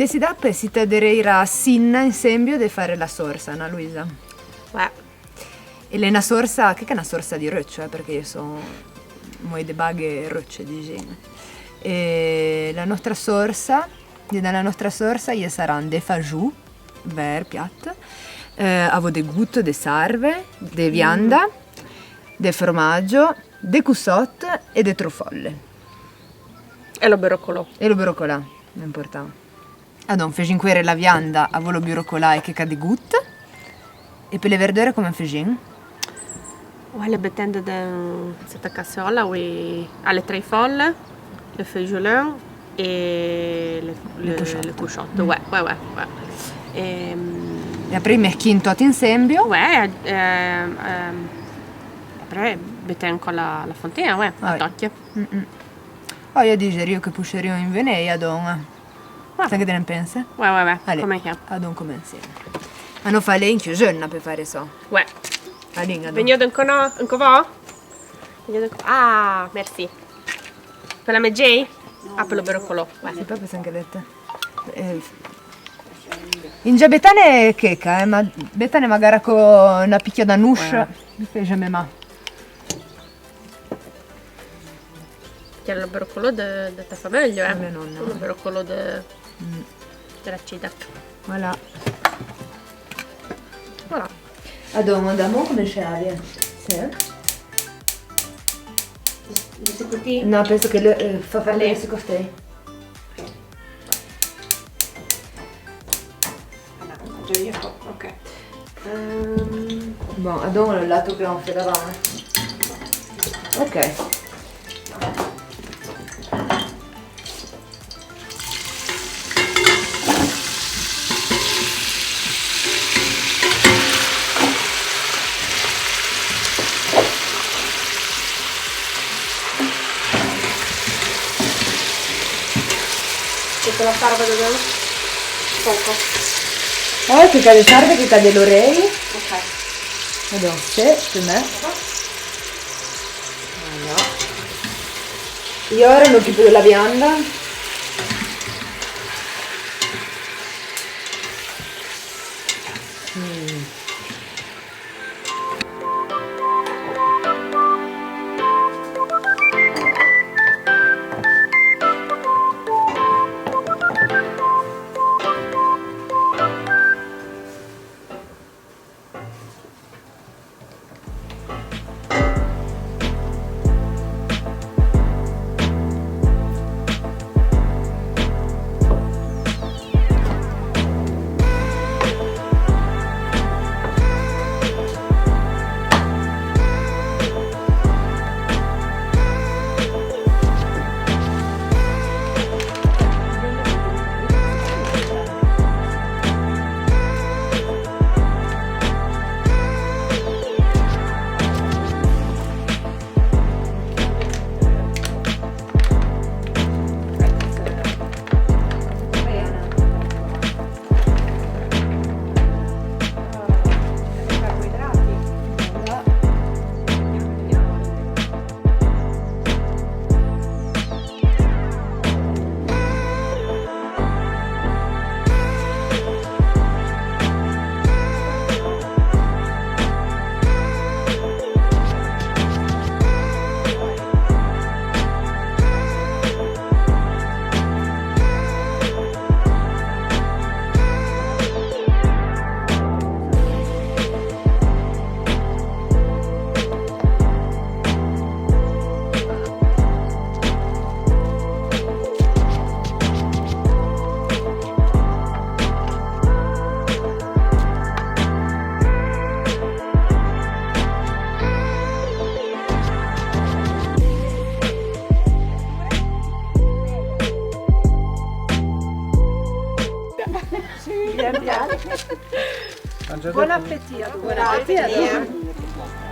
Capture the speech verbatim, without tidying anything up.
Te si dap, si te dereira sinna insembio de fare la sorsa, na Luisa? Uè. E l'è na sorsa, che, che è na sorsa di reuccio, eh, perché io so moi de baghe reucce, disemo. E la nostra sorsa, de la nostra sorsa, i saran de fagiù, ver piat, eh, avó de gout, de sarve, de vianda, de fromaggio, de cussot e de trufole. E lo brocolò. E lo brocolà, important. Adon, fegin cuere la vianda avó lo brocolà e queca de gout. E pe le verdure, comme fegin? Uè, le betèn de, de, sota casseola, oui, a le trufole, le feuille de lin e le, le, le cussot. Uè, uè, uè, uè. E aprì meschin tot insembio. Uè, eh, ehm, aprì betèn co la, la fontea, uè, a tocchie. Oh, io diserio che pusserio in venei, adon. Sa che te ne pense? Uè, uè, uè. Allez, adon comensiemo. Ma no fale in chiusona pe fare so. Uè. Adon, adon. Vegnì anco no, anco vo? Vegnì anco... Ah, merci. Pe la me Jay? Ah, pe lo brocolò. Uè. Sì, proprio se anche detta. Eh, in già betane queca, eh, ma betane magara co na picchia da nuscia. Uè. Mi fai jamais mal. Che l'è lo brocolò de, de ta famiglia, eh? De me nonna. Lo brocolò de, de la cita. Voilà. Voilà. Adon, adon, comme se aria? Sì. No, penso che le, eh, fa fare le cose. Ah, no, già io, ok. Ehm. Bon, adon, le lato che on fait là-bas, eh. Ok. Questa la sarva de poco. Oh, che cade sarve, che cade l'orei. Ok. Adon, se, pe me. Voilà. Io ora mi occupo de la vianda. Mm. Bon appétit. Bon appétit.